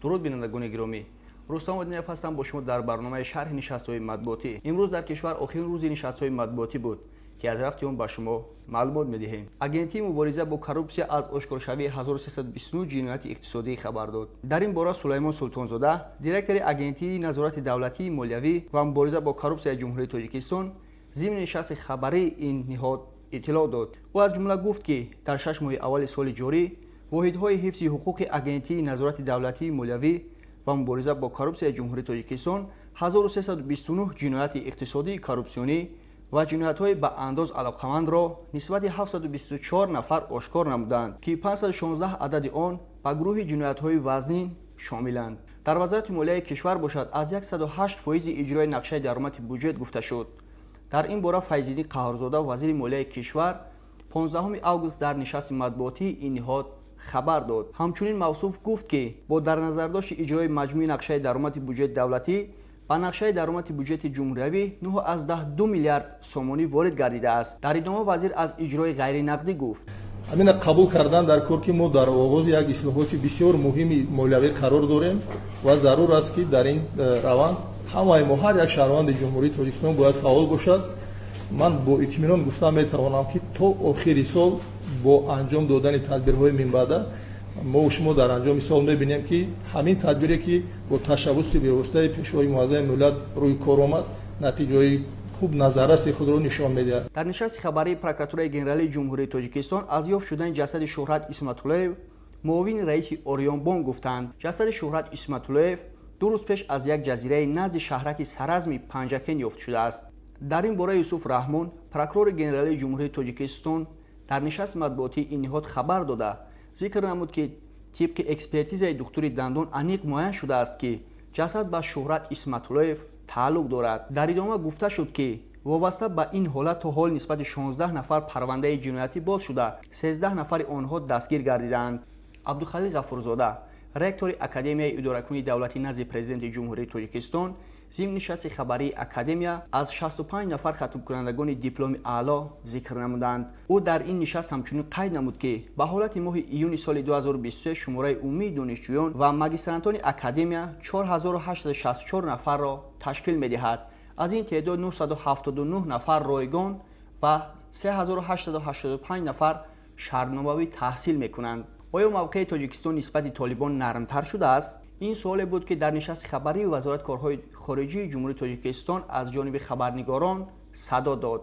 Дуруд, бинандагони гиромӣ! Рустам Одинаев ҳастам бо шумо дар барномаи шарҳи нишастҳои матбуотӣ. Имрӯз дар кишвар охирин рӯзи нишастҳои матбуотӣ буд, ки аз рафти он ба шумо маълумот медиҳем. Агентии мубориза бо коррупсия аз ошкоршавии 1329 ҷинояти иқтисодӣ хабар дод. Дар ин бора Сулаймон Султонзода, директори Агентии назорати давлатии молиявӣ ва мубориза бо коррупсияи Ҷумҳурии Тоҷикистон, зимни нишасти хабарии ин ниҳод иттилоъ дод. Ӯ аз ҷумла гуфт, ки дар 6 моҳи аввали соли ҷорӣ воҳидҳои ҳифзи ҳуқуқи Агентии назорати давлатии молиявӣ ва мубориза бо коррупсияи Ҷумҳурии Тоҷикистон 1329 ҷинояти иқтисодии коррупсионӣ ва ҷиноятҳои ба андоз алоқамандро нисбати 724 нафар ошкор намуданд, ки 516 адади он ба гурӯҳи ҷиноятҳои вазнин шомиланд. Дар Вазорати молияи кишвар бошад, аз 108% иҷрои нақшаи даромади буҷет гуфта шуд. Дар ин бора Файзиддин Қаҳҳорзода, вазири молияи кишвар, 15 август дар нишасти матбуотии ин ниҳод хабар дод. Ҳамчунин мавсуф гуфт, ки бо дар назардошти иҷрои маҷмӯи нақшаи даромади буҷети давлатӣ ба нақшаи даромади буҷети ҷумҳуриявӣ 9,2 миллиард сомонӣ ворид гардидааст. Дар идома вазир аз иҷрои ғайринақдӣ гуфт. Ҳамина қабул кардан дар кор, ки мо дар оғози як ислоҳоти бисёр муҳими молиявӣ қарор дорем ва зарур аст, ки дар ин раванд ҳамаи мо, ҳар як шаҳрванди Ҷумҳурии Тоҷикистон бояд фаъол бошад. Ман бо итминон гуфта метавонам, ки то охири сол бо анҷом додани тадбирҳои минбаъда мо шумо дар анҷоми сол мебинем, ки ҳамин тадбире, ки бо ташаббуси бевоситаи Пешвои муаззами миллат рӯи кор омад, натиҷаҳои хуб назарраси худро нишон медиҳад. Дар нишасти хабарии Прокуратураи генералии Ҷумҳурии Тоҷикистон аз ёфт шудани ҷасади Шӯҳрат Исматуллоев, муовини раиси Ориёнбонк, гуфтанд. Ҷасади Шӯҳрат Исматуллоев 2 рӯз пеш аз як ҷазираи назди шаҳраки Саразми Панҷакен ёфт шудааст. Дар ин бора Юсуф Раҳмон, прокурори генералии Ҷумҳурии Тоҷикистон, дар нишасти матбуотии ин ниҳод хабар дода, зикр намуд, ки тибқи экспертизаи духтури дандон аниқ муайян шудааст, ки ҷасад ба Шӯҳрат Исматуллоев тааллуқ дорад. Дар идома гуфта шуд, ки вобаста ба ин ҳолат то ҳол нисбати 16 нафар парвандаи ҷиноятӣ боз шуда, 13 нафари онҳо дастгир гардидаанд. Абдухалил Ғафурзода, ректори Академияи идоракунии давлатӣ назди Президенти Ҷумҳурии Тоҷикистон, зимни нишасти хабарии академия аз 65 нафар хатмкунандагони дипломи аъло зикр намуданд. Ӯ дар ин нишаст ҳамчунин қайд намуд, ки ба ҳолати моҳи июни соли 2023 шумораи умумии донишҷӯён ва магистрантони академия 4864 нафарро ташкил медиҳад. Аз ин теъдод 979 нафар ройгон ва 3885 нафар шартномавӣ таҳсил мекунанд. Оё мавқеи Тоҷикистон нисбати Толибон нармтар шудааст? Ин суоле буд, ки дар нишасти хабарии Вазорати корҳои хориҷии Ҷумҳурии Тоҷикистон аз ҷониби хабарнигорон садо дод.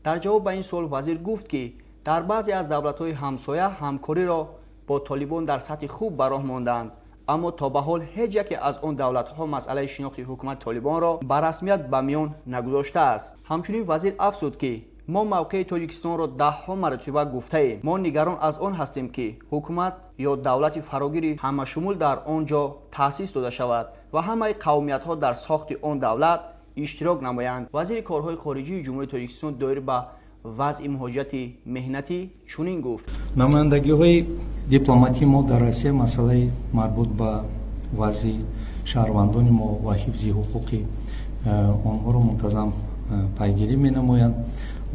Дар ҷавоб ба ин суол вазир гуфт, ки дар баъзе аз давлатҳои ҳамсоя ҳамкориро бо Толибон дар сатҳи хуб ба роҳ монданд, аммо то ба ҳол ҳеҷ яке аз он давлатҳо масъалаи шинохти ҳукумати Толибонро ба расмият ба миён нагузоштааст. Ҳамчунин вазир афзуд, ки мо мавқеи Тоҷикистонро даҳҳо маротиба гуфтаем. Мо нигарон аз он ҳастем, ки ҳукумат ё давлати фарогири ҳамашумул дар он ҷо таъсис дода шавад ва ҳамаи қавмиятҳо дар сохти он давлат иштирок намоянд. Вазири корҳои хориҷии Ҷумҳурии Тоҷикистон доир ба вазъи муҳоҷирати меҳнатӣ чунин гуфт. Намояндагиҳои дипломатии мо дар Россия масъалаи марбут ба вазъи шаҳрвандони мо ва ҳифзи ҳуқуқи онҳоро мунтазам пайгирӣ менамоянд.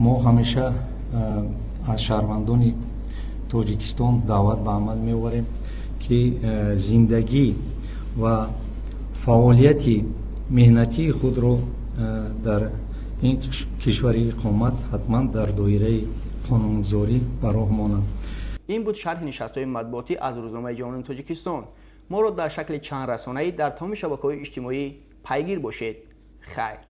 Мо ҳамеша аз шаҳрвандони Тоҷикистон даъват ба амал меоварем, ки зиндагӣ ва фаъолияти меҳнатии худро дар ин кишвари иқомат ҳатман дар доираи қонунгузорӣ ба роҳ монанд. Ин буд шарҳи нишастҳои матбуотӣ аз рӯзномаи Ҷавонони Тоҷикистон. Моро дар шакли чандрасонаӣ дар тамоми шабакаҳои иҷтимоӣ пайгир бошед. Хайр.